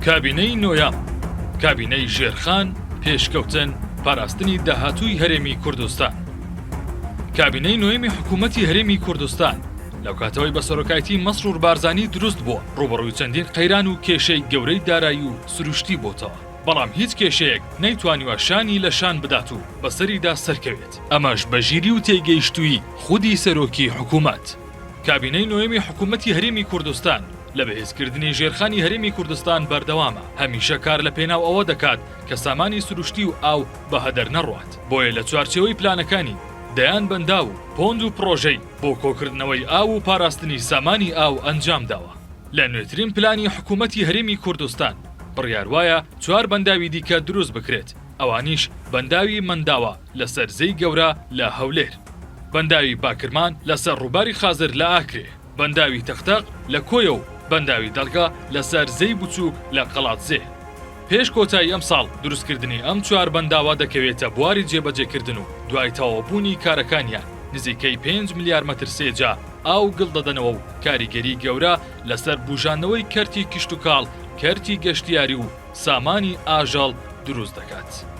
کابینەی نۆیەم، کابینەی ژێرخان، پێشکەوتن، پاراستنی داهاتووی هەرێمی کوردستان. کابینەی نۆیەمی حکوومەتی هەرێمی کوردستان لەو کاتەوەی بە سەرۆکایەتی مەسرور بارزانی دروست بووە، ڕووبەڕووی چەندین قەیران و کێشەی گەورەی دارایی و سروشتی بۆتەوە، بەڵام هیچ کێشەیەک نەیتوانیوە شانی لە شان بدات و بەسەریدا سەرکەوێت، ئەمەش بە ژیری و تێگەیشتوویی خودی سەرۆکی حکوومەت. کابینەی نۆیەمی حکوومەتی هەرێمی کوردستان لە بەهێزکردنی ژێرخانی هەرێمی کوردستان بەردەوامە، هەمیشە کار لە پێناو ئەوە دەکات کە سامانی سروشتی و ئاو بە هەدەر نەڕوات، بۆیە لە چوارچێوەی پلانەکانی دەیان بەنداو و پۆند و پڕۆژەی بۆ کۆکردنەوەی ئاو و پاراستنی سامانی ئاو ئەنجامداوە. لە نوێترین پلانی حکوومەتی هەرێمی کوردستان بڕیار وایە چوار بەنداوی دیکە دروست بکرێت، ئەوانیش بەنداوی مەنداوە لەسەر زێی گەورە لە هەولێر، بەنداوی باکرمان لەسەر ڕووباری خازر لە ئاکرێ، بەنداوی تەقتەق لە کۆیە و بەنداوی دەڵگە لەسەر زێی بچووک لە قەڵادزێ. پێش کۆتایی ئەمساڵ دروستکردنی ئەم چوار بەنداوە دەکەوێتە بواری جێبەجێکردن و دوای تەواوبوونی کارەکانیان نزیکەی پێنج ملیار مەتر سێجا ئاو گڵ دەدەنەوە و کاریگەری گەورە لەسەر بوژاندنەوەی کەرتی کشتوکاڵ، کەرتی گەشتیاری و سامانی ئاژەڵ دروست دەکات.